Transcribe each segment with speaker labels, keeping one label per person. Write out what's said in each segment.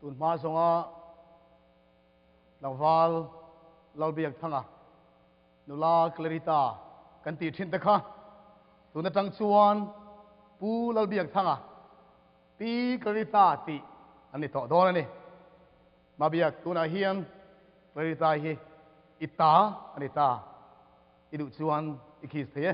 Speaker 1: Tun hma zawnga tlangval Lalbiakthanga, nula Clarita kan tih thin te kha tun atang chuan Pu Lalbiakthanga, Pi Clarita tih an ni tawh dawn a ni. Mabiak, tunah hian Clarita hi i ta a ni ta. I duh chuan i kiss thei e.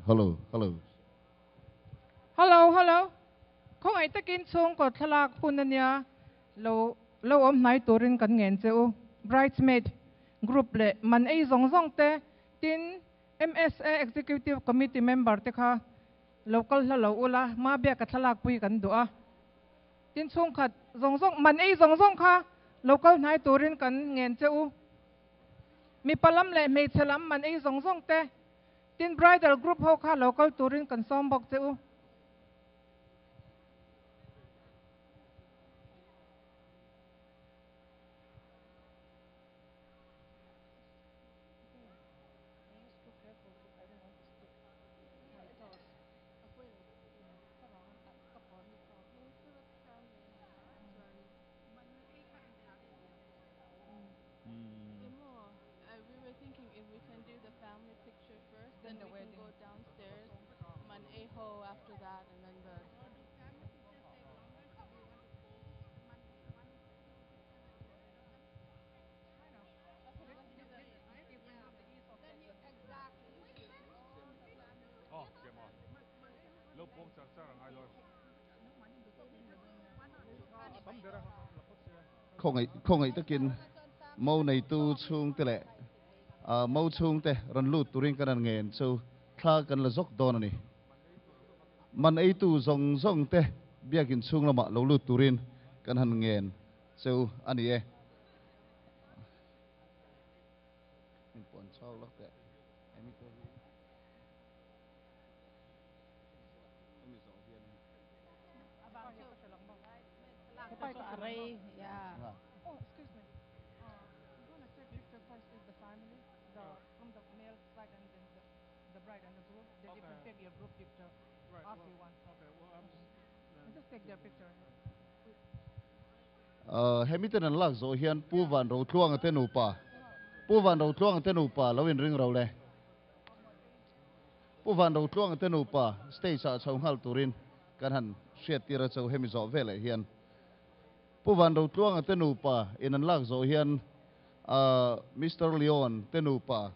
Speaker 2: Hello, hello.
Speaker 3: Hello, hello. Khawngaih takin chhungkaw thlalak hun a nia, lo lo awm hnai turin kan ngen che u. Bridesmaid group leh man ei zawng zawng te, tin MSA Executive Committee member te kha lo kal hla lo ula, hma biaka thlalak pui kan duh a. Tin chhungkhat zawng zawng, man ei zawng zawng kha lo kal hnai turin kan ngen che u. Mipa lam leh hmeichhe lam man ei zawng zawng te, tin bridal group ho kha lo kal turin kan sawm bawk che u.
Speaker 2: Khawngaih khawngaih takin mo neitu chhungte leh mo chhungte rawn lut turin kan han ngen chu thla kan la zawk dawn a ni. Man eitu zawng zawng te biakin chhung lamah lo lut turin kan han ngen cheu a ni e. Min puan chau lawk teh. Hemi ten an lak zawh hian Pu Van Rotluanga te nupa Pu Van Rotluanga te nupa lo inring ro le. Pu Van Rotluanga te nupa stage ah chho nghal turin kan han hriat tir a cho hemi zawh veleh hian Pu Van Rotluanga te nupa in an lak zawh hian Mister Leon te nupa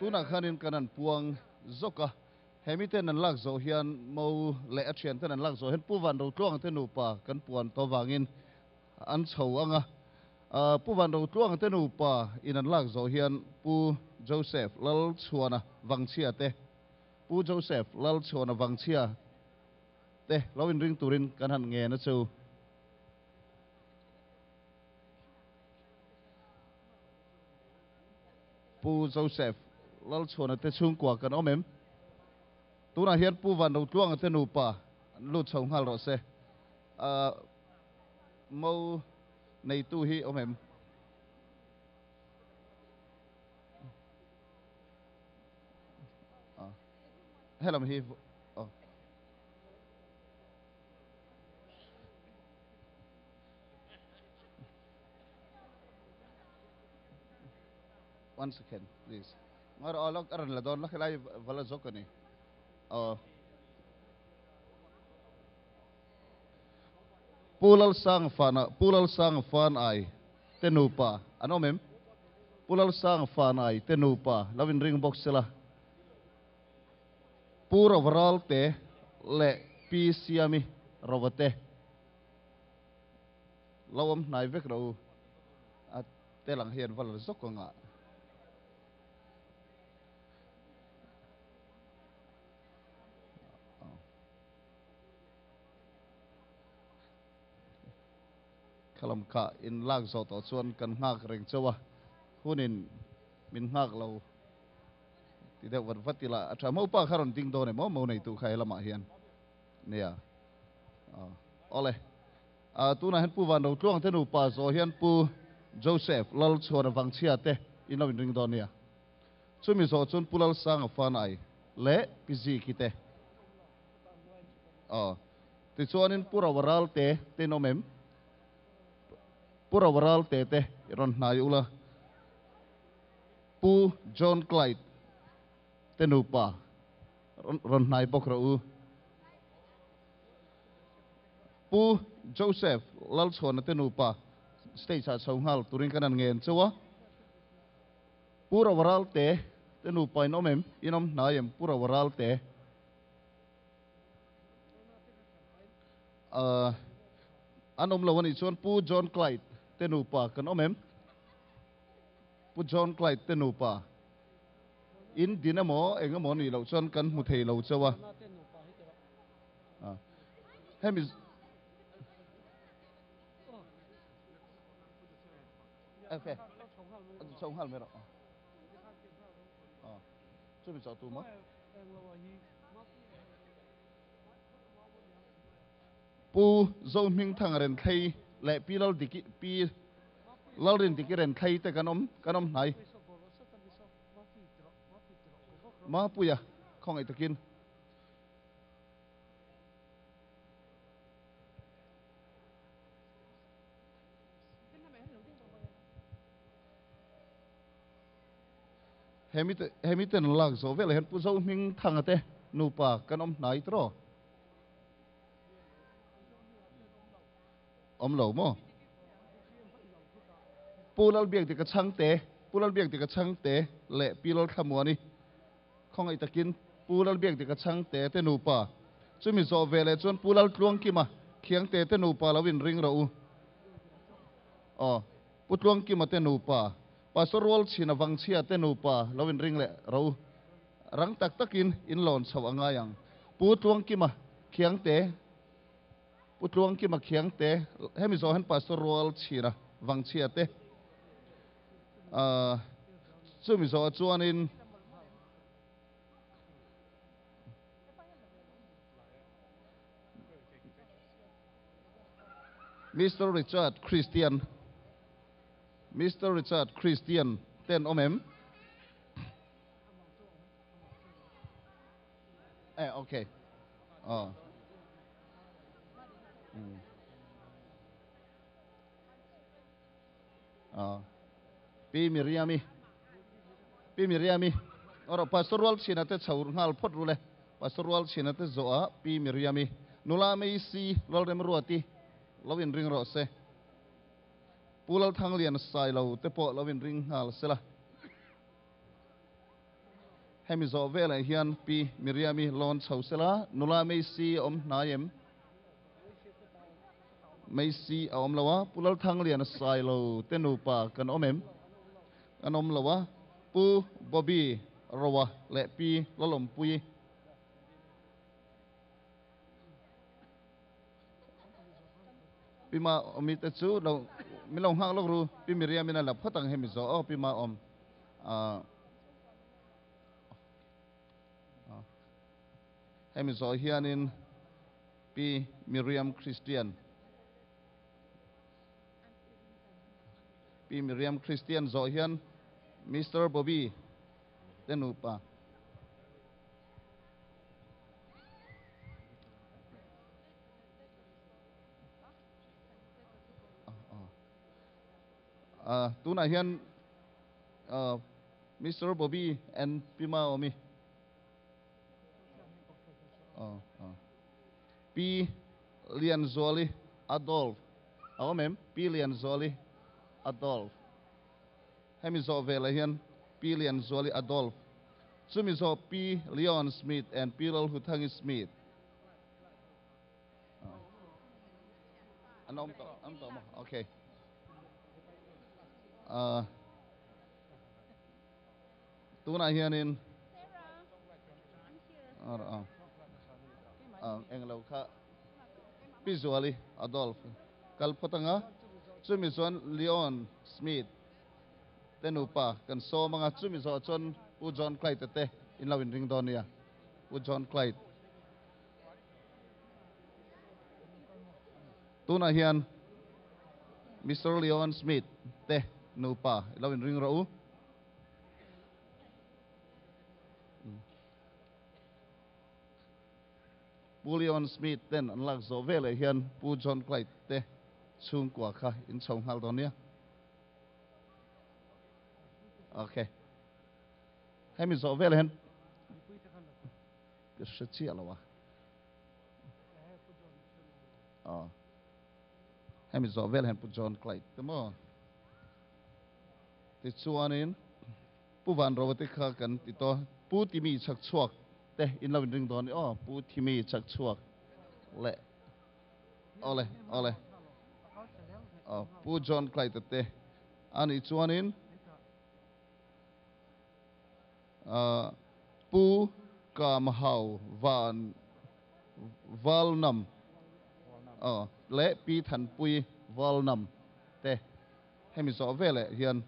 Speaker 2: Tunah khanin kan han puang zawk a, hemi ten an lak zawh hian mo leh a thian ten an lak zawh hian Pu Van Rotluanga te nupa kan puan tawh vangin An chho ang a. Pu Van Rotluanga te nupa in an lak zawh hian Pu Joseph Lalchhuana Vangchhia te, Pu Joseph Lalchhuana Vangchhia te lo inring turin kan han ngen a chu. Pu Joseph Lalchhuana te chhungkua kan awm em? Tunah hian Pu Van Rotluanga te nupa an lut chho nghal rawh se. Mo neitu hi awm em? Helam hi oh. One second, please. Ngar alok aran la don la khilai vala zok ani. Oh. Pu Lalsangfana, Pu Lalsangfanai te nupa an awm em? Pu Lalsangfanai te nupa lo inring bawk sela. Pu Rovaralte leh Pi Siami Rovate lo awm hnai vek rawh u. A tel ang hian va la zawk ang a. Khalam kha in lak zawh tawh chuan kan nghak reng chauh a, hunin min nghak lo ti deuh vat vat ila a tha. Mopa kha rawn ding dawn em aw, mo neitu kha he lamah hian nia. Awle, tunah hian Pu Van Rotluang te nupa zawh hian Pu Joseph Lalchhuana Vangchhia te in lo inring dawn nia. Chumi zawh chuan Pu Lalsanga Fanai leh Pi Ziki te. Aw. Tichuanin Pu Rawaral te te in awm em? Pu Rawaral te te i rawn hnai ula. Pu John Clyde te nupa rawn hnai bawk rawh u. Pu Joseph Lalchhuana te nupa stage ah chho nghal turin kan han ngen chauh a. Pu Rawaral te te nupa in awm em? In awm hnai em Pu Rawaral te? Ahh an awm lo anih chuan Pu John Clyde te nupa kan awm em? Pu John Clyde te nupa in din emaw eng emaw nih loh chuan kan hmu thei lo chauh a. Hemi Okay. Chho nghal mai rawh. Chumi chauh tu maw? Pu Zohmingthanga Renthlei leh Pi Laldiki Pi Lalrindiki Renthlei te kan awm kan awm hnai. Mapuia khawngaih takin. Hemi te hemi ten lak zawh velah hian Pu Zohmingthanga te nupa kan awm hnai tawh. Awm lo maw? Pu Lalbiakdika Chhangte, Pu Lalbiakdika Chhangte leh Pi Lalthlamuani khawngaih takin Pu Lalbiakdika Chhangte te nupa chumi zawh ve leh chuan Pu Laltluangkima Khiangte te nupa lo inring rawh u. Aw, Pu Tluangkima te nupa, Pastor Rualchhina Vangchhia te nupa lo inring leh rawh u. Rang tak takin in lawn chhoh a ngai ang. Pu Tluangkima Khiangte, Pu Tluangkima Khiangte, hemi zawh hian Pastor Rual Chhira Vangchhia te, ahh chumi zawhah chuanin Mister Richard Christian, Mister Richard Christian te an awm em? Eh, okay. Oh. Mm. Oh. Pi Miriami. Pi Miriami. Oro Pastor Rual China te chho ngal phot rule. Pastor Rual China te zo a Pi Miriami. Nula mei si Lalrem Ruati. Lo in ring ro se. Pu Lalthanglian Sailo te pawh lo in ring nghal sela. Hemi zawh velah hian Pi Miriami lawn chho sela, nula Meisi a awm hnai em? Meisi a awm lo a, Pu Lalthangliana Sailo te nupa kan awm em? Kan awm lo a, Pu Bobby Roa leh Pi Lalawmpuii. Pi Ma Awmi te chu lo min lo nghak lawk ru Pi Miriam in a la phawt ang hemi zawh aw Pi Ma Awm ah hemi zawh hianin Pi Miriam Christian Pi Miriam Christian zawh hian Mister Bobby te nupa Tunah hian Mister Bobby and Pi Maomi Pi Lianzuali Adolf a awm em? Pi Lianzuali Adolf Hemi zawh velah hian Pi Lianzuali Adolf, chumi zawh Pi Leon Smith and Pi Lalhuthangi Smith an awm tawh an tawh maw? Okay. Uh, tunah hianin uh, uh, englo kha Pi Zuali Adolf kal phawt anga chumi chuan Leon Smith te nupa kan sawm anga chumi zawh chuan Pu John Clyde te in lo inring dawn nia Pu John Clyde tunah hian Mister Leon Smith te nupa i lo inring rawh u. Pu Leon Smith ten an lak zawh veleh hian Pu John Clyde te chhungkua kha in chho nghal dawn nia. Ok. Hemi zawh veleh hian ka hre chiah lo a. Aw. Hemi zawh veleh hian Pu John Clyde te maw? Tichuanin Pu Vanrova te kha kan ti tawh. Pu Timi chhak chhuak te in lo inring dawn ni aw. Pu Timi chhak chhuak leh awle awle aw Pu John Clyde te a nih chuanin Pu Kamhau Van Valnam aw leh Pi Thanpui Valnam te. Hemi zawh veleh hian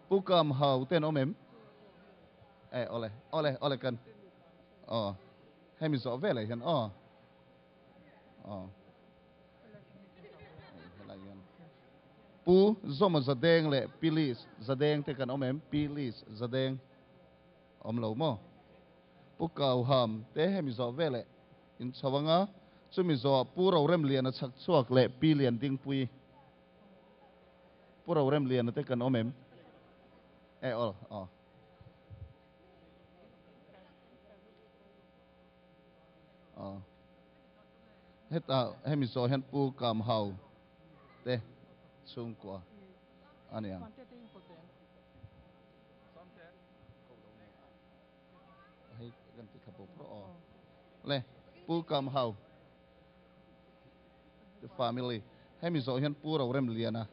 Speaker 2: Pu Kam Hau te an awm em? E, awle, awle, awle kan, aw, hemi zawh veleh hian aw, aw, helai hian Pu Zawma Zadeng leh Pi Liz Zadeng te kan awm em? Pi Liz Zadeng awm lo maw? Pu Kau Ham te hemi zawh veleh in chho anga, chumi zawhah Pu Roremliana chhak chhuak leh Pi Liandingpui. Pu Roremliana te kan awm em? E aw aw. Aw. Heta hemi zawh hian Pu Kamhau te chhungkua a ni ang. Hei kan ti thla bawk rawh aw. Le Pu Kamhau. The family. Hemi zawh hian Pu Roremliana,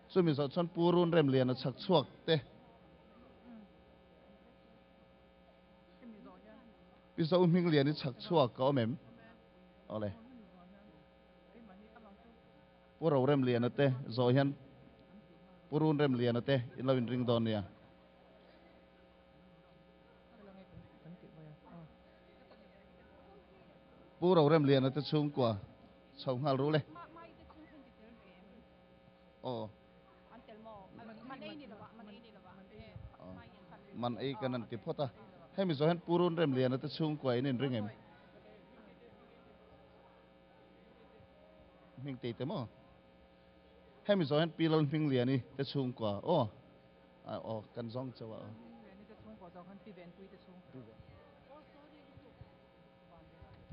Speaker 2: chumi zawh chuan Pu Runremliana chhak chhuak te, Pi Zohmingliani chhak chhuak ka awm em? Awle. Pu Roremliana te zawh hian Pu Runremliana te in lo inring dawn nia. Pu Roremliana te chhungkua chho nghal ru le. Aw. Man ei kan an ti phawt a. Hemi zawh hian Pu Runremliana te chhungkua in inring em? Hming tei te maw? Hemi zawh hian Pi Lalhmingliani te chhungkua aw. Aw kan zawng chauh a aw.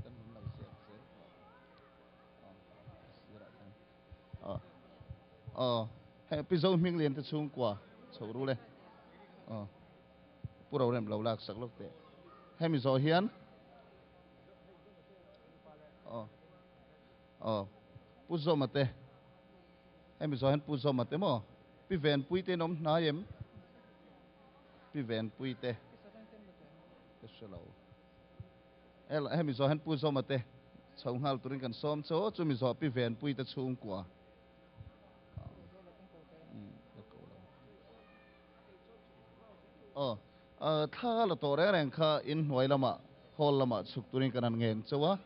Speaker 2: Kan hun lo siam zel tawh a. Sirah khan. Aw. Aw. Hei Pi Zo Hminglian te chhungkua chho ru le. Aw. Pu Rorem lo lak sak lawk teh. Hemi zawh hian Aw. Aw. Pu Zawma te. Hemi zawh hian Pu Zawma te maw? Pi Venpui te in awm hnai em? Pi Venpui te. Ka hre lo. Hel hemi zawh hian Pu Zawma te chho nghal turin kan sawm chaw chumi zawh Pi Venpui te chhungkua. Aw, thla la tawh reng reng kha in hnuai lamah hall lamah chhuk turin kan han ngen chauh a.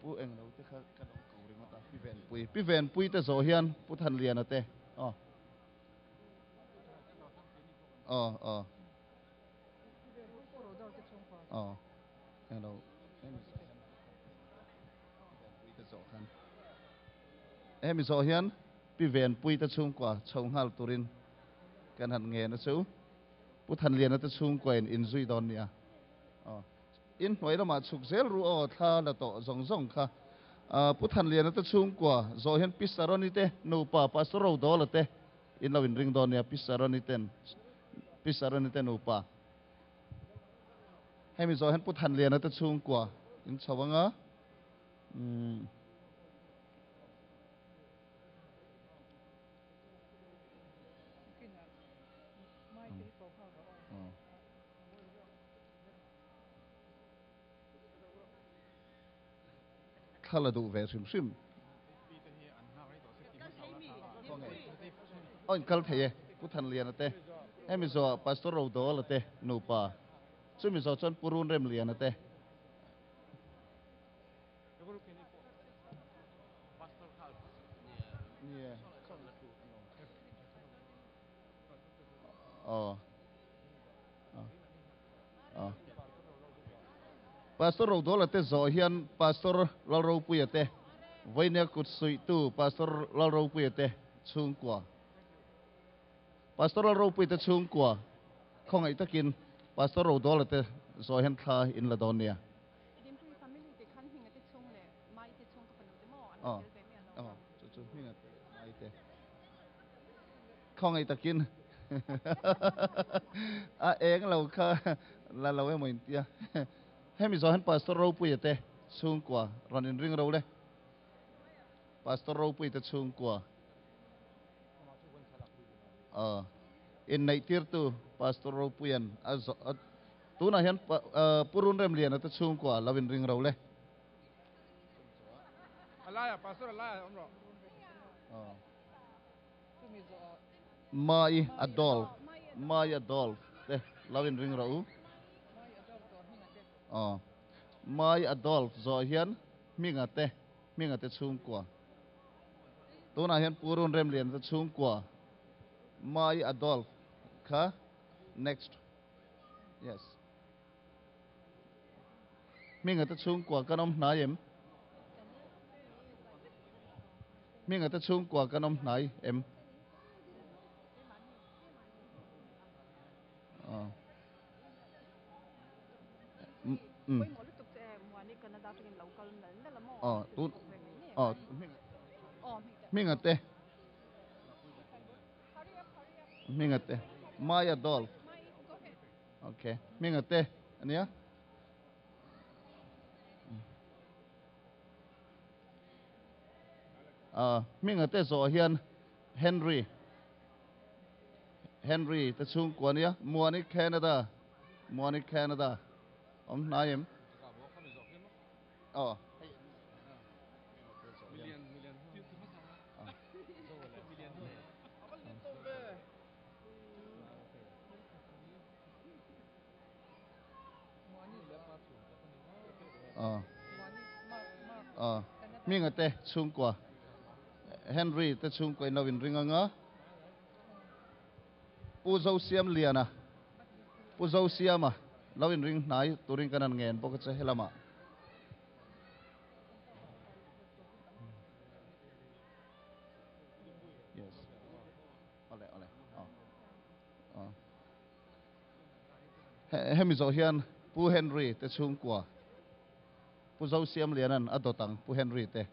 Speaker 2: Pu Englo te kha ka lo ko ringawt a, Pi Venpui. Pi Venpui te zawh hian Pu Thanliana te. Aw. Aw, aw. Aw. Englo. Hemi zawh hian Pi Venpui te chhungkua chho nghal turin kan han ngen a chu. Pu Thanliana te chhungkua in inzui dawn nia. Aw. In hnuai lamah chhuk zel ru aw thla la tawh zawng zawng kha. Pu Thanliana te chhungkua zawh hian Pi Saroni te nupa Pastor Rodawla te in lo inring dawn nia Pi Saroni ten Pi Saroni te nupa. Hemi zawh hian Pu Thanliana te chhungkua in chho anga umm. Thla la duh ve hrim hrim. Aw in kal thei e, Pu Thanliana te, hemi zawhah Pastor Rodawla te nupa, chumi zawh chuan Pu Runremliana te. Aw. Pastor Rodawla te zawh hian Pastor Lalropuia te, Vawinia kut suihtu Pastor Lalropuia te chhungkua. Pastor Lalropuia te chhungkua khawngaih takin Pastor Rodawla te zawh hian thla in la dawn nia. Aw, aw, chu chu hminga te leh mai te. Khawngaih takin a eng lo kha la lo emaw in tia. Hemi zawh hian Pastor Ropuia te chhungkua rawn inring ro le. Pastor Ropuia te chhungkua aw inneih tirtu Pastor Ropuian a zawh tunah hian Pu Runremliana te chhungkua lo inring ro le. Mai Adolf, Mai Adolf te lo in ring rawh u. Aw. Mai Adolf zawh hian Hminga te, Hminga te chhungkua. Tunah hian Pu Runremliana te chhungkua Mai Adolf kha next. Yes. Hminga te chhungkua kan awm hnai em? Hminga te chhungkua kan awm hnai em? Hminga te Hminga te Maya Dolf Ok, hminga te ania. Ah, hminga te zawh hian Henry Henry te chhungkua ania, Muani Canada, Muani Canada awm hnai em? Aw. Hminga te chhungkua Henry te chhungkua in lo inring anga Pu Zosiamliana Pu Zosiama lo inring hnai turin kan han ngen bawk a che helamah. Yes. Awle awle. Aw. Aw. Hemi zawh hian Pu Henry te chhungkua Pu Zosiamliana'n a dawt ang Pu Henry te.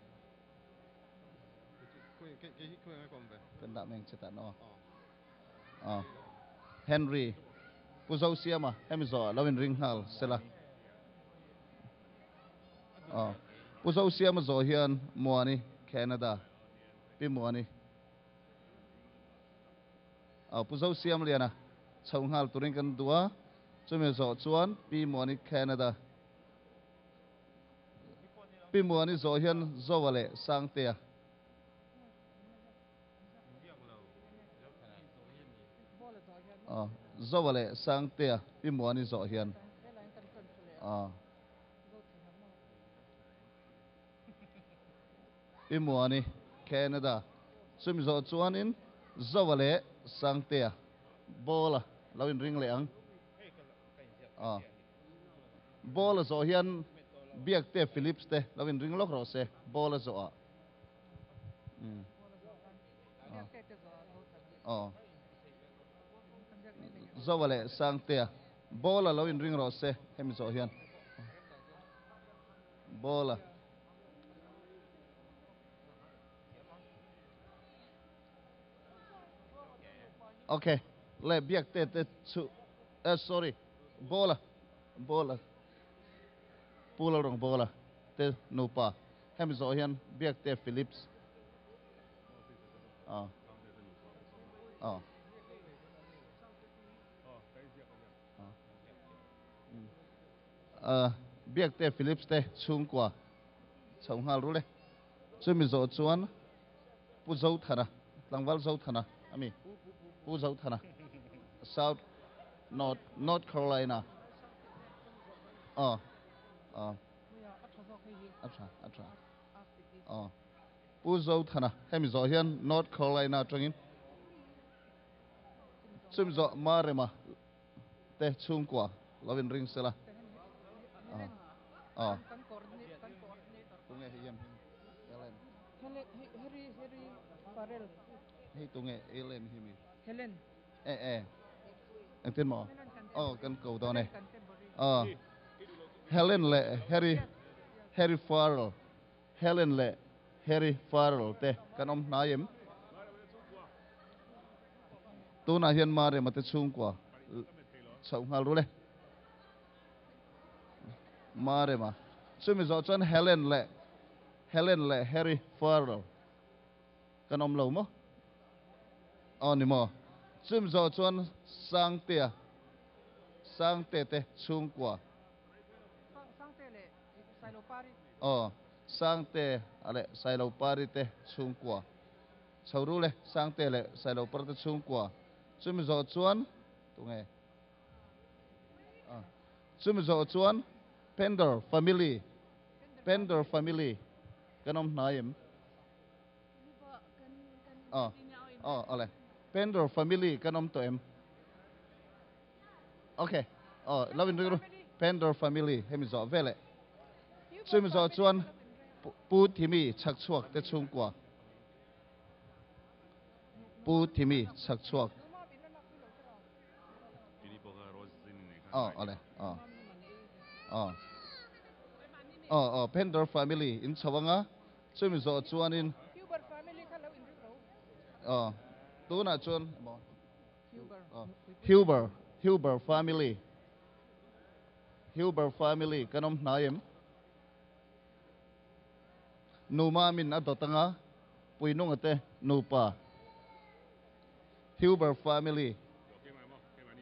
Speaker 2: Kan dah meng che ta no. Aw. Henry Pu Zosiama hemi zawh lo inring nghal sela. Aw. Pu Zosiama zawh hian Muani Canada Pi Muani. Aw Pu Zosiamliana chho nghal turin kan duh a, chumi zawh chuan Pi Muani Canada. Pi Muani zawh hian Zoa leh Sangtea. Aw Zoa leh Sangtea Pi Muani zawh hian. Aw. Pi Muani, Canada, chumi zawh chuanin Zoa leh Sangtea ball-a lo inring leh ang. Aw. Ball-a zawh hian Biakte Philips te lo inring lawk rawh se ball-a zawhah. Umm. Aw. Zoa leh Sangtea ball-a lo inring rawh se hemi zawh hian. Ball-a. Ok, le biak te te chu eh sorry ball a ball a Pu Lalrawng ball a te nupa hemi zawh hian biak te Philips ah ah Biak te Philips te chhungkua chho nghal rul e. Chumi zawh chuan Pu Zothana, tlangval Zothana a mi? Pu Zothana, South North, North Carolina. Aw, aw. A tha, a tha. Aw. Pu Zothana, hemi zawh hian North Carolina atangin chumi zawh Marema te chhungkua lo inring sela. Aw. Tunge hei em hi Ellen.
Speaker 3: Harry Harry Farrell.
Speaker 2: Hei tunge Ellen hi mi.
Speaker 3: Helen.
Speaker 2: E e. Engtin maw? Aw kan ko dawn e. Aw. Helen leh Harry Harry Farrell. Helen leh Harry Farrell te kan awm hnai em? Tunah hian Marema te chhungkua chhoh nghal rul e. Marema. Chumi zawh chuan Helen leh Helen leh Harry Farrell kan awm lo maw? Aw ni maw? Chumi zawh chuan Sangtea Sangte te chhungkua. Aw, Sangte leh Sailopari te chhungkua. Chho rul e, Sangte leh Sailopari te chhungkua. Chumi zawh chuan tunge? Chumi zawh chuan Pender family, Pender family kan awm hnai em? Aw, aw, awle. Pender family kan awm tawh em? Ok, aw, lo in ring ru. Pender family hemi zawh veleh. Chumi zawh chuan Pu Thimi chhakchhuak te chhungkua. Pu Thimi chhakchhuak. Aw awle aw aw aw aw Pender family in chho anga chumi zawh chuanin aw tunah chuan Huber Huber family Huber family kan awm hnai em Nu Mamin a dawt anga Puinunga te nupa Huber family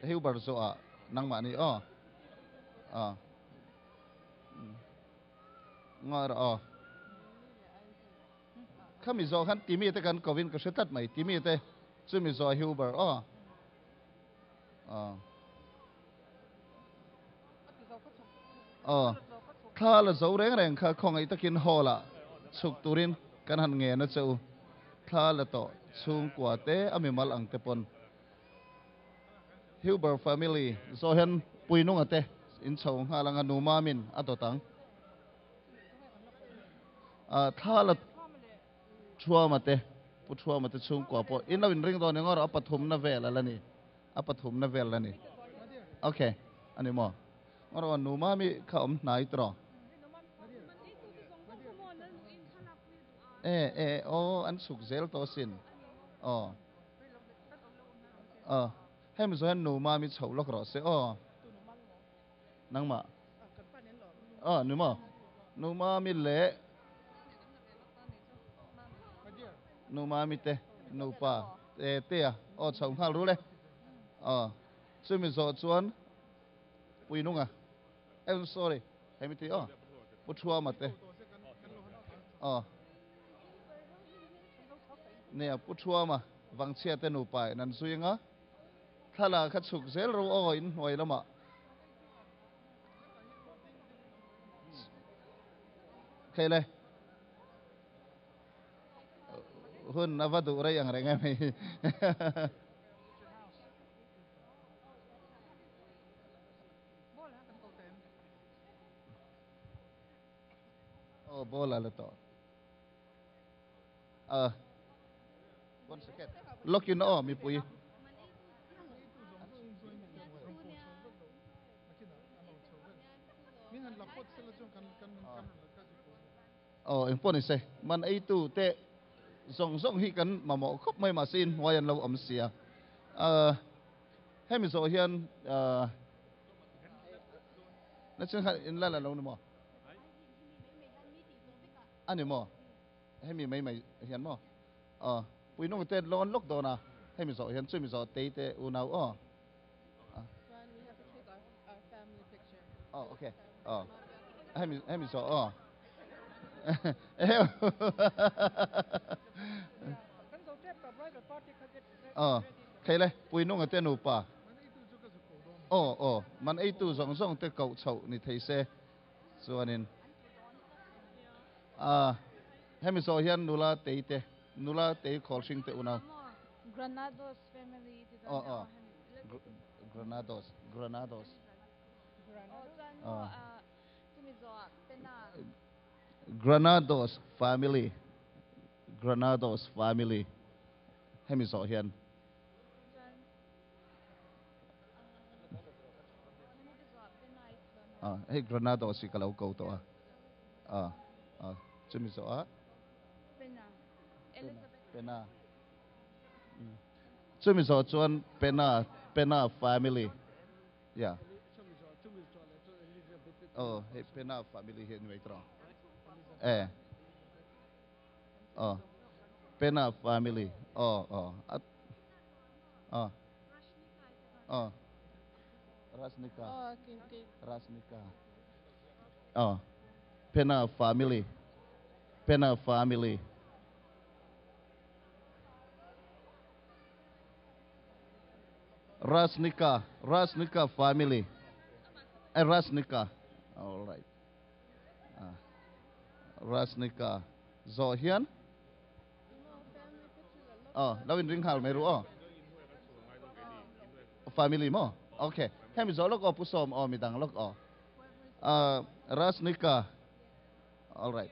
Speaker 2: Huber zawh ah nangmah ni aw ah ngawi rawh aw khami zawh khan timi te kan kovin ka hre tlat mai timi te chumi zawh Huber aw ah aw thla la zo reng reng kha khawngaih takin hall ah chhuk turin kan han ngen a che u thla la tawh chhungkua te a mimal ang te pawn Huber family zawh hian puinunga te in chho nghal anga nu mamin a dawt ang ah thla la Thuama te Pu Thuama te chhungkua pawh in lo inring dawn eng awrh a pathumna vel a la ni. A pathumna vel a ni. Ok, a ni maw? Ngaw nu mami kha awm hnai tawh. E, e, aw, an chhuk zel tawh asin. Aw. Aw, hemi zawh hian nu mami chhoh lawk rawh se aw. Nangmah. Aw, ni maw? Nu mami leh Nu mami te nupa te te a aw chho nghal rul e. Aw, chumi zawh chuan Puinunga, eh sorry, hemi ti aw, Pu Thuama te. Aw. Nia, Pu Thuama Vangchhia te nupa in an zui anga. Thlalak kha chhuk zel ro aw in hnuai lamah. Khei le. Hun a va duh rei ang reng em hei. Aw ball a la tawh. Uh, one second. Lock in aw mipui. Aw engpawh ni se man eitu te zawng zawng hi kan mamawh khawp mai mahse in hnuai an lo awm sia. Uh, hemi zawh hian uh, na chin khan in la la lo ni maw? A ni maw? Hemi mai mai hian maw? Aw, puinung te lawn lawk dawn a, hemi zawh hian chumi zawh tei te unau aw. Aw, okay. Aw. Hemi hemi zawh aw. Aw, thei le, puinunga te nupa. Aw, aw, man eitu zawng zawng te koh chhoh ni thei se chuanin. A, hemi zawh hian nula tei te, nula tei khawl hring te unau.
Speaker 4: Granados family ti
Speaker 2: dawn aw. Granados, Granados.
Speaker 4: Aw chuan maw, chumi
Speaker 2: Granados family Granados family hemi zawh hian. Ah, hei Granados hi ka lo ko tawh a. Ah, ah, chumi zawh a.
Speaker 4: Pena. Elizabeth.
Speaker 2: Pena. Chumi zawh chuan Pena, Pena family. Yeah. Oh, hei Pena family hi ani mai tawh. Eh. Oh. Pena family. Oh, oh. At Oh. Oh. Rasnika. Rasnika. Oh. Pena family. Pena family. Rasnika, Rasnika family. Eh, Rasnika. All right. Ah. Rasnika. Zawh hian. Oh, lo in ring hal mai ru aw. Family mo. Okay. Hemi zawh lawk aw pu sawm aw midang lawk aw. Ah, Rasnika. All right.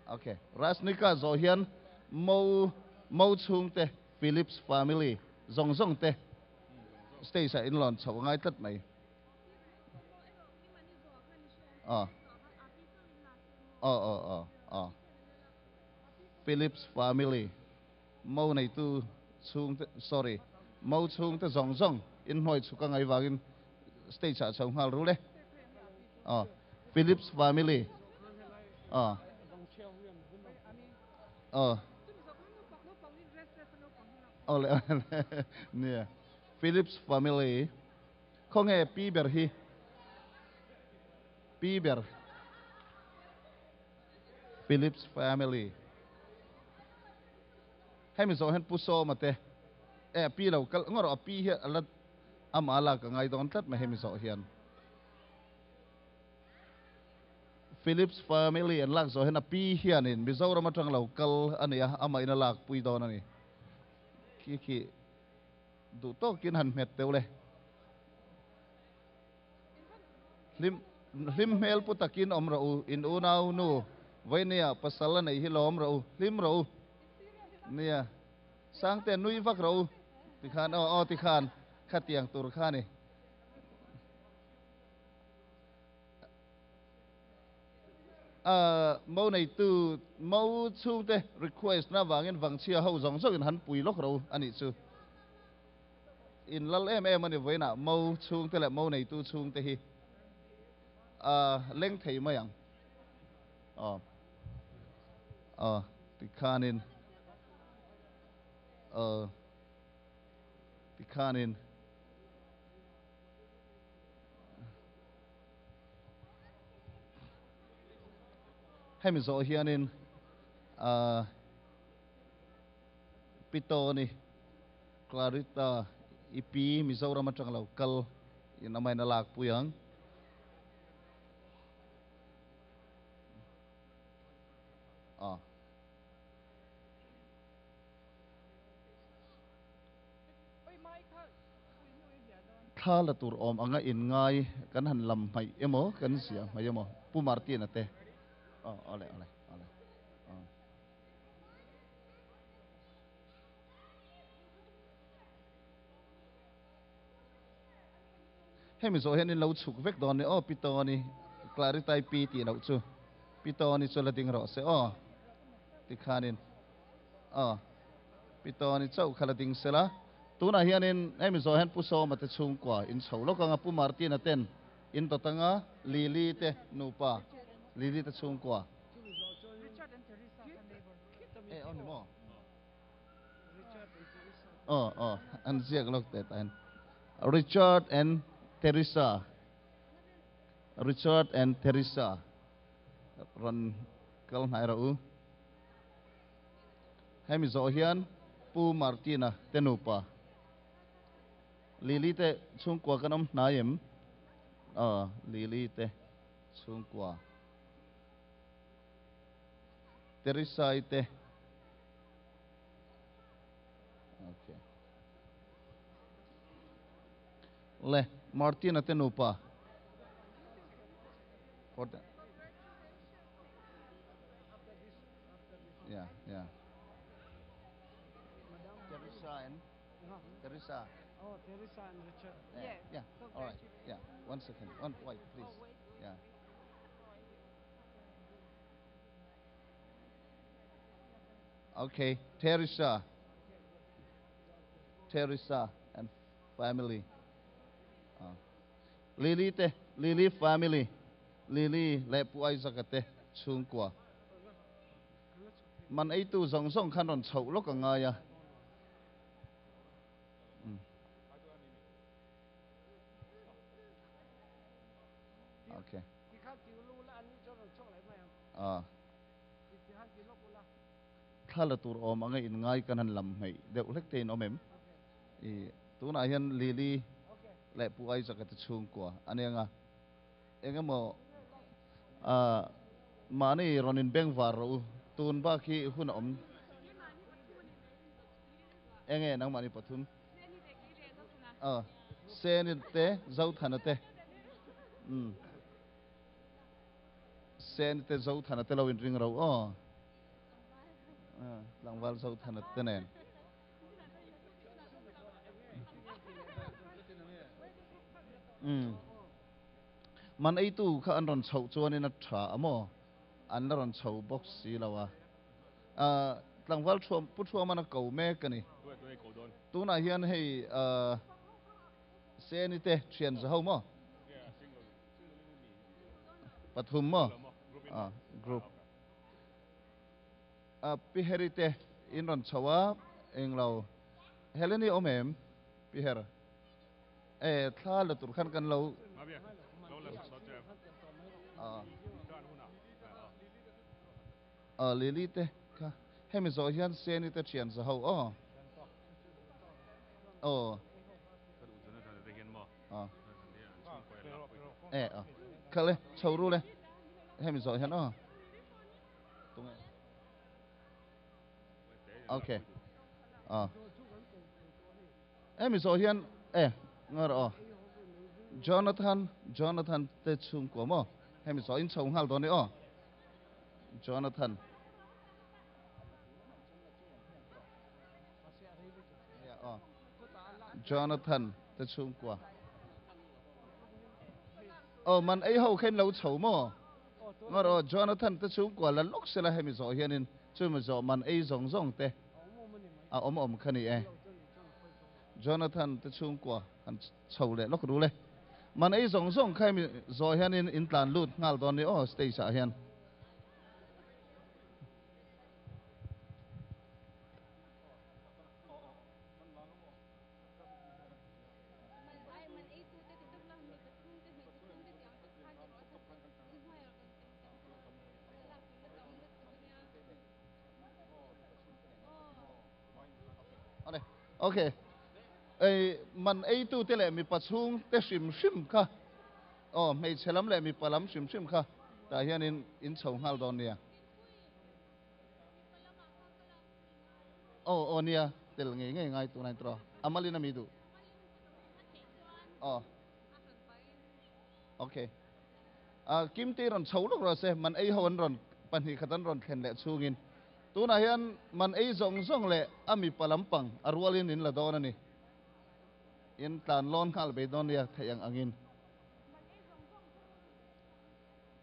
Speaker 2: Ok, Rasnika zawh hian Mo Mo chhungte Philips family zawng zawng te stage ah in lawn chhoh a ngai tlat mai. Aw. Aw aw aw aw. Philips family Mo neitu chhungte sorry Mo chhungte zawng zawng in hnuai chhuk a ngai vangin stage ah chho nghal rul e. Aw Philips family aw aw aw le nia Philips family khawnge pi ber hi pi ber Philips family hemi zawh hian pu Sawma te e pi lo kal ngawt rawh a pi hi a la amah lak a ngai dawn tlat mai hemi zawh hian. Philips family an lak zawh hian a pi hianin Mizoram atang lo kal a ni a, amah in a lak pui dawn a ni. Khi khi duh tawkin han hmet teuh le. Hlim hlim hmel pu takin awm rawh u, in unau nu Vainia pasal a neih hi lawm rawh u, hlim rawh u. Nia, Sangte nui vak rawh u tikhan aw aw tikhan khatiang tur kha a ni. Mo neitu mo chhungte request na vangin vangchhia ho zawng zawngin han pui lawk ro a nih chu. In lal em em a ni vawiinah mo chhungte leh mo neitu chhungte hi a leng thei mai ang. Aw aw tikhanin aw tikhanin. Hemi zawh hianin ahh Pitoni Clarita i pi Mizoram atang lo kal in amahin a lak pui ang. Aw. Thla la tur awm anga in ngai kan han lam hmaih emaw kan zia hmaih emaw Pu Martin a te aw awle awle awle aw. Hemi zawh hian in lo chhuk vek dawn ni aw Pi Tony Claritai pi tih loh chu Pi Tony chu la ding rawh se aw tikhanin Aw, Pi Tawni chauh kha la ding sela. Tunah hianin hemi zawh hian Pu Sawma te chhungkua in chho lawk ang a, Pu Martina ten in dawt ang a, Lily te nupa, Lily te chhungkua. E, aw ni maw? Aw, aw, an ziak lawk teh tah hian. Richard and Teresa, Richard and Teresa rawn kal hnai rawh u. Hemi zawh hian Pu Martina te nupa Lily te chhungkua kan awm hnai em? Aw, Lily te chhungkua. Teresai te. Okay. Le, Martina te nupa. For the Yeah, yeah. Teresa and Teresa.
Speaker 5: Oh, Teresa and Richard.
Speaker 2: Yeah, yeah. All right. Yeah. One second. One wait, please. Yeah. Okay, Teresa. Teresa and family. Uh, Lily te, Lily family. Lily leh Pu Isaac-a te chhungkua. Man eitu zawng zawng khan rawn chhoh lawk a ngai a. Mm. Okay. Ah. Thla la tur awm anga in ngai kan han lam hmeih deuh hlek te in awm em? I tunah hian Lily leh Pu Isaac-a te chhungkua a nia nga. Engemaw ah mahni rawn in beng var rawh u, tun bak hi hun a awm. Enge nangmahni pathum? Ah Seni te Zothana te. Umm. Seni te Zothana te lo in ring ro aw. Tlangval Zothana te nen. Umm. Man eitu kha an rawn chhoh chuanin a tha a maw? An la rawn chho bawk si lo a. Tlangval thuam Pu Thuaman a ko mek a ni. Tunah hian hei Seni te thian za ho maw? Pathum maw? Group. Pi Heri te in rawn chho a, englo Heleni awm em? Pi Her. E thla la tur khan kan lo A Lily te kha hemi zawh hian Seni te thian za ho aw. Aw. E a. Kha le chho ru le hemi zawh hian aw. Tunge. Okay. A. Hemi zawh hian e ngar aw. Jonathan Jonathan te chhungkua maw hemi zawh in chho nghal dawn ni aw. Jonathan. Jonathan te chhungkua. Aw man ei ho kha in lo chho maw? Ngawr aw Jonathan te chhungkua la lawk sela hemi zawh hianin chumi zawh man ei zawng zawng te a awm awm kha ni e. Jonathan te chhungkua han chho leh lawk rul e. Man ei zawng zawng kha hemi zawh hianin in tlan lut nghal dawn ni aw stage ah hian. Ok. Ei man eitu te leh mipa chhung te hrim hrim kha aw hmeichhe lam leh mipa lam hrim hrim kha tah hianin in chho nghal dawn nia. Aw aw nia tel ngei ngei ngai tun a ni tawh a malin a mi duh. Aw. Ok. A Kimte rawn chho lawk rawh se, man ei ho an rawn pahnih khat an rawn thlen leh chhungin. Tunah hian man ei zawng zawng leh a mipa lampang a rualin in la dawn a ni. In tlan lawn nghal bei dawn nia theih ang angin.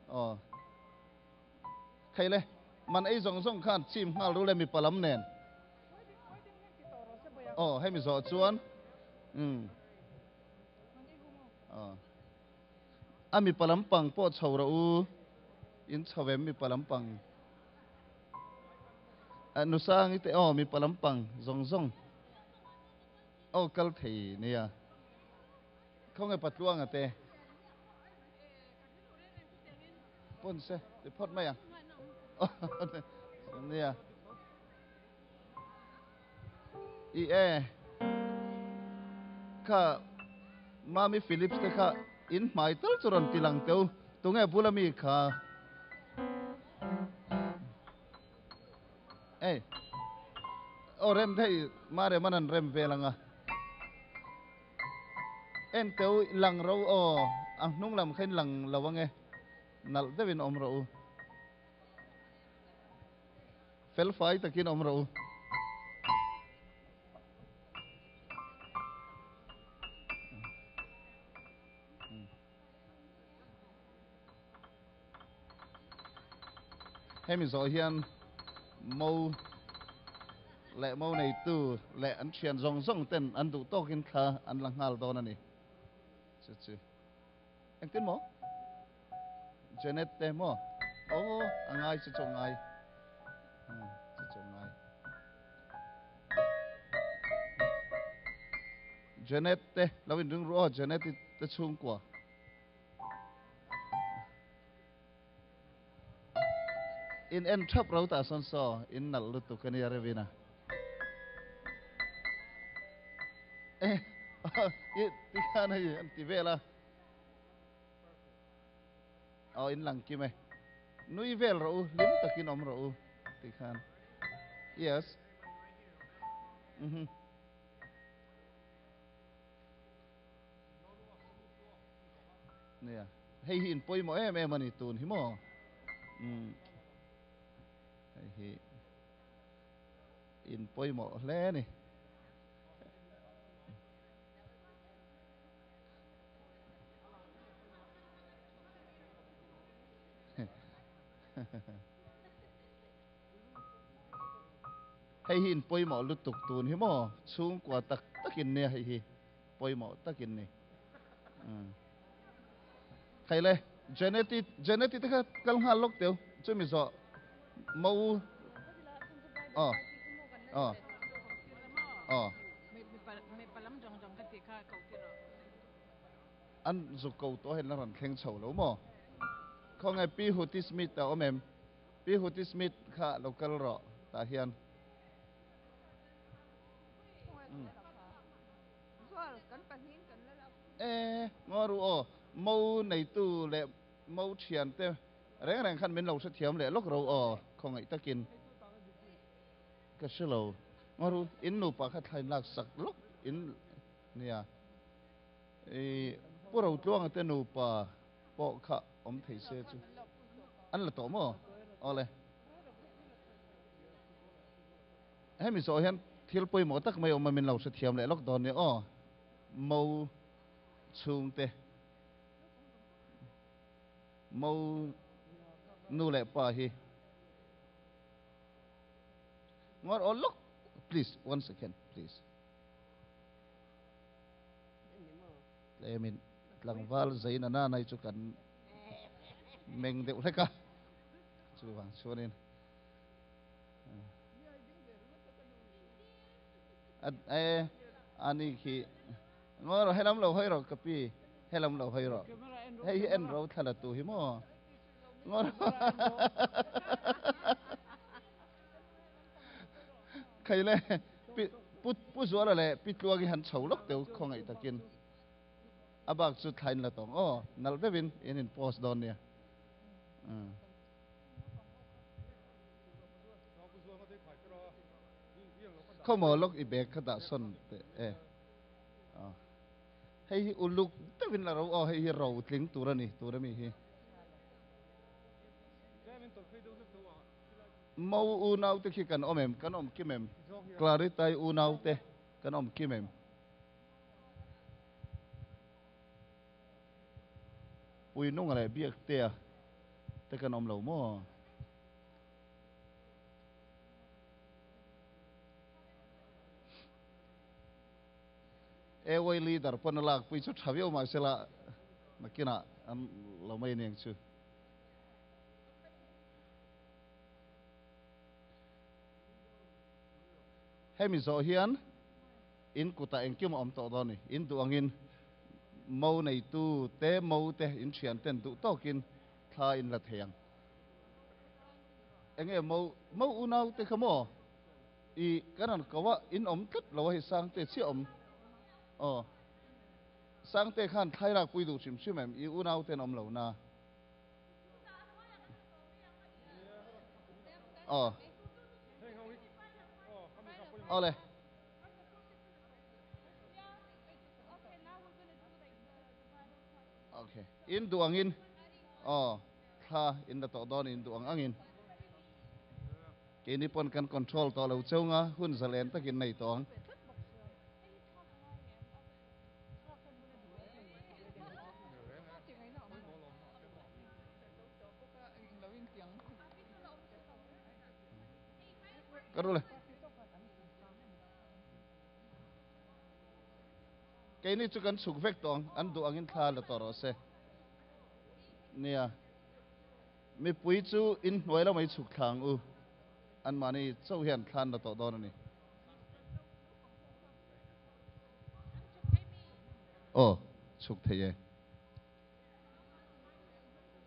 Speaker 2: Aw. Thei le, man ei zawng zawng khan chim nghal ru le mipa lam nen. Aw, hemi zawh chuan. Umm. A mipa lampang pawh chho rawh u, in chho em mipa lampang? Nusangi te aw mipa lampang zawng zawng aw kal thei nia. Khawnge Patluanga te? Pawn se ti phawt mai ang. Nia. I e kha Mami Philips te kha in hmai tal chu rawn ti lang teu tunge bula mi kha ei aw rem thei mare man an rem vel anga en teu lang ro aw a hnung lam kha in lang lo ange. Nalh deuhin awm rawh u. Fel fai takin awm rawh u. Hemi zawh hian mo leh mo neitu leh an thian zawng zawng ten an duh tawkin thla an la nghal dawn a ni. Chu chu. Engtin maw? Janet te maw? Aw, a ngai chu chu a ngai. Chu chu a ngai. Janet te lo inring ru aw, Janet te chhungkua. In en thap ro ta sawn saw in nalh lutuk ania Revina. Eh, ti khan hei an ti vel a. Aw in lang kim e. Nui vel rawh u, hlim takin awm rawh u ti khan. Yes. Mhm. Nia, hei hi in pawimawh em em a ni tun hi maw? Umm, hei hi in pawimawh hle a ni. Hei hi in pawimawh lutuk tun hi maw? Chhungkua tak takin nia hei hi. Pawimawh takin ni. Thei le, Janet-i, Janet-i te kha kal nghal lawk teu, chumi zawh mo aw, aw, aw. An zuk ko tawh hian la rawn thleng chho lo maw? Khawnge Pi Huti Smith a awm em? Pi Huti Smith kha lo kal rawh tah hian. E, ngaw ru aw, mo neitu leh mo thian te reng reng khan min lo hrethiam leh lawk ro aw, khawngaih takin. Ka hre lo. Ngaw ru, in nupa kha thlain lak sak lawk in nia. I Pu Rotluanga te nupa pawh kha awm thei se chu. An la tawh maw? Awle. Hemi zawh hian thil pawimawh tak mai awm a min lo hrethiam leh lawk dawn nia aw. Mo chhungte, mo nu leh pa hi ngawr aw lawk please one second please. Tlemin tlangval zaina nanai chu kan meng deuh hlek a chuvang chuanin. E ani khi ngo ro helam lo hoi ro kapi helam lo hoi ro hei hi en ro thla tu hi mo ngo ro khai le pi pu pu zuala le pi tluagi han chho lok teu khawngaih takin abak chu thlain la tawng aw nal deuhin in in post dawn nia. Khawmaw lawk i bag kha dah sawn teh e. Hei hi uluk deuhin la ro aw hei hi ro tling tur a ni tur a mi hi. Mo unau te khi kan awm em kan awm kim em Claritai unau te kan awm kim em. Pui nunga leh biak tea te kan awm lo maw? AY leader pawn a lak pui chu tha viau mahse la nakinah an lo mai aniang chu. Hemi zawh hian In kutah engkim a awm tawh dawn ni. In duh angin mo neitu te, mo te, in thian ten duh tawkin thla in la thei ang. Enge mo, mo unau te kha maw? I kan rawn ko a, in awm tlat lo a hei Sangte chiah awm. Aw. Sangte khan thlai lak pui duh hrim hrim em? I unau ten awm lo na. Aw. Awle. Okay. In duh angin aw Thla in la tawh dawn in duh ang angin keini pawn kan control tawh lo cheu nga hun zalen takin nei tawh ang. Ka ru le. Keini chu kan chhuk vek tawh ang, an duh angin thla la tawh rawh se. Nia, mipui chu inhnuai lamah i chhuk thla ang u, anmahni chauh hian thla an la tawh dawn a ni. Aw, chhuk thei e.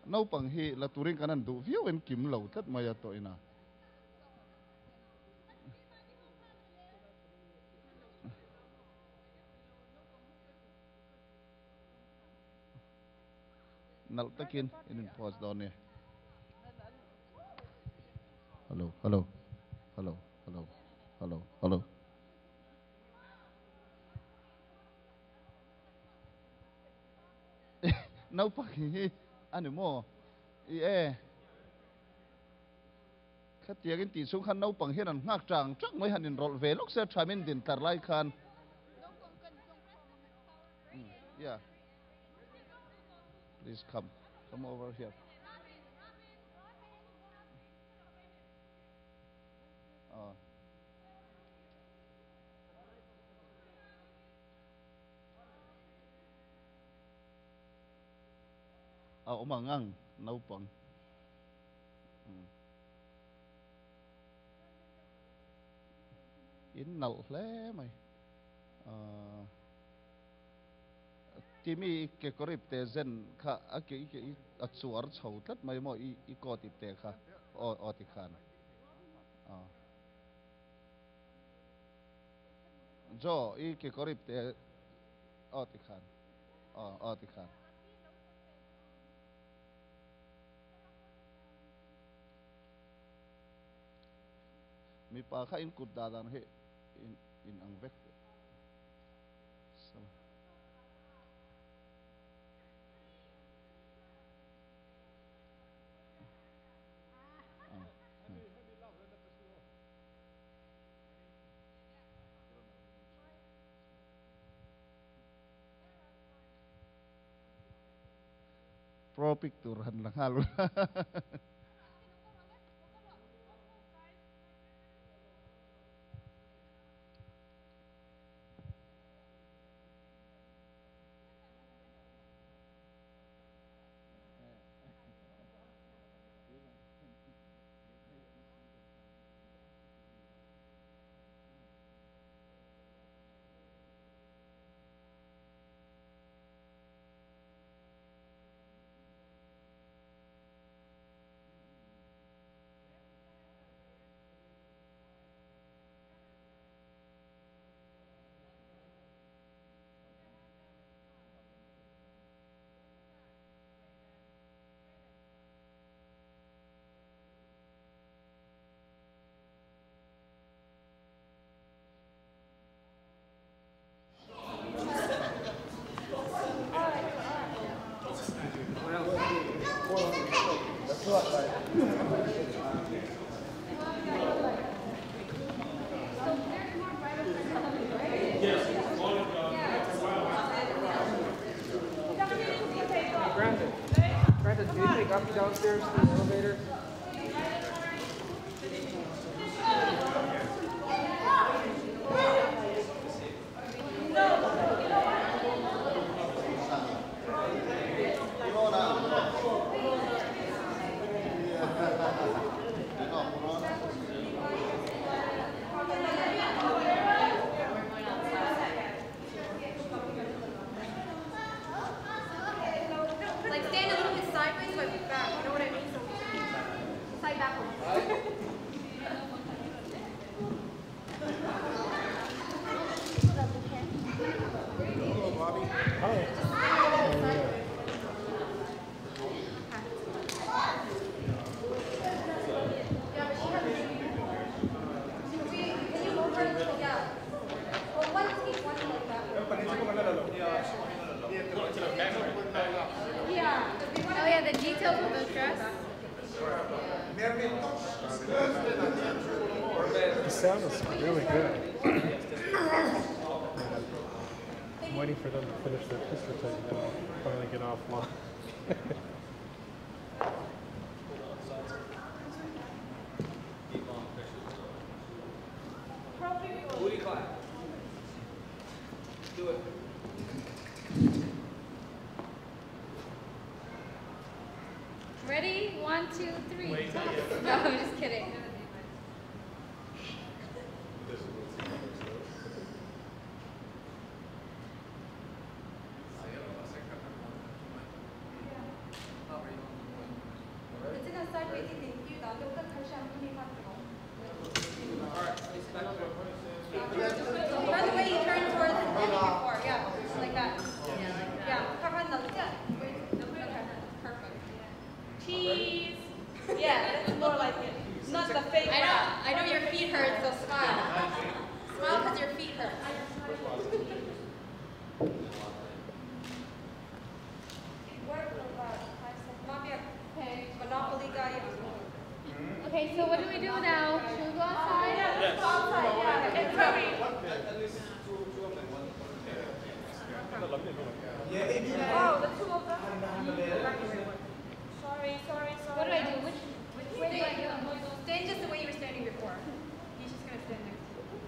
Speaker 2: Naupang hi la turin kan han duh viau en kim lo tlat mai a tawh ina. Nalh takin in in pause dawn nia. Hello, hello, hello, hello, hello, hello. Naupang hi a ni maw? I e. Khatiangin tih chhung khan naupang hian an nghak chang chang mai han inrawlh ve lawk se a tha min din tar lai khan. Yeah. Please come. Come over here. A awm ang ang naupang. In nalh hle mai. Timi i kekawr ipte zen kha a ke a chuar chho tlat mai maw i coat ipte kha aw aw ti khan. Joe i kekawr ipte aw ti khan aw aw ti khan. Mipa kha in kut dah dan hi in in ang vek sala. Pro pic tur han la nghal ula.
Speaker 6: Brandon, Brandon, do you take up downstairs to the elevator?
Speaker 4: Like stand a little bit sideways but back, you know what I mean? So side backwards.
Speaker 6: Hello, Bobby.
Speaker 4: Yeah, but she has Can you move her a little? Yeah. Well, one keep one like that. Yeah. Oh yeah, the details of the dress.
Speaker 6: sound is really good. I'm waiting for them to finish their picture taking, then I'll finally get offline.
Speaker 7: Booty clap. Do it.
Speaker 4: Ready? 1, 2, 3. Wait, no, I'm just kidding. By the way, you turn towards the end before, yeah, like that. Yeah, okay, perfect.
Speaker 8: Cheese. Yeah, that's more like it. Not the fake.
Speaker 4: I know your feet hurt, so smile. Smile because your feet hurt. Monopoly guy. Okay, so what do we do now? Should we go outside?
Speaker 8: Yeah, let's go outside. Yeah, and hurry. Oh, the two of them. Sorry, sorry, sorry.
Speaker 4: What do I do? Which way do I go? Stand just the way you were standing before. He's just gonna stand next to you.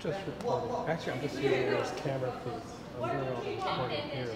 Speaker 6: Just recording. Actually, I'm just using those camera feeds. I'm doing all the recording here.